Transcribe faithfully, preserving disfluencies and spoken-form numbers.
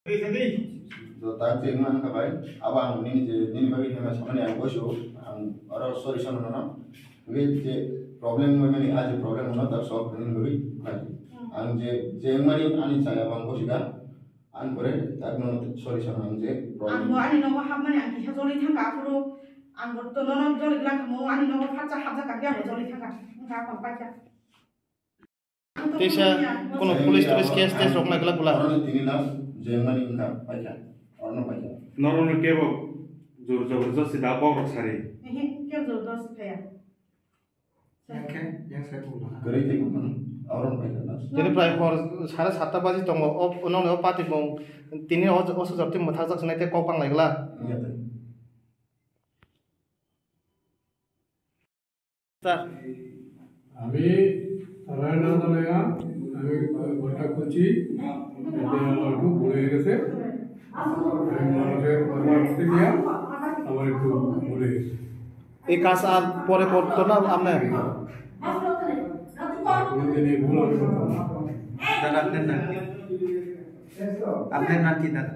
To tak je wngma wngkha bai, abo ang nini je, nini bagwi hema samani ang boisu, ang oro sorry sano nono. Hwnkhe je problem wngmani, a je problem wngma tak solve nini bagwi nai. Hmm. Ang je, je wngmani ani chaya abo ang bosikha, ang pore tak nono sorry sano ang je problem. Ang bo ani nogo hapmani ang kisa joli thangkha, aphuru ang bo to nono joli glak mo, ani nogo phatsa hapjak kha, ang bo joli thangkha, wngkha ang paikha. Teisa kono police tolis case tes rok nai glak bwla. Oroni tini last jengmani wngkha paikha. Orno paikha. Norokno kebo jor jobor josti da bokrok sari. Ehe, kebo jor josti khaya. Yang khe, yang sai bulo. Kwrwi tei buphano. Orno paikha last. Tini prai hor sare satta baji tongo. O, nongni o party bung tini o, o sojor twi mwthakjak sinai tei kok bang lai glak. Iya tei. Sir. আমি তারায় না জানাইয়া আমি ঘরটা খুলছি, এতে আমার একটু ভুল হয়ে গেছে। আমি মানুষের কথা রাখতে গিয়া আমার একটু ভুল হয়ে গেছে। এই কাজ আর পরে করতো না আপনি? আর কোনোদিন এই ভুল আমি করতাম না। দাদা, আপনার নাম কি? আপনার নাম কি, দাদা?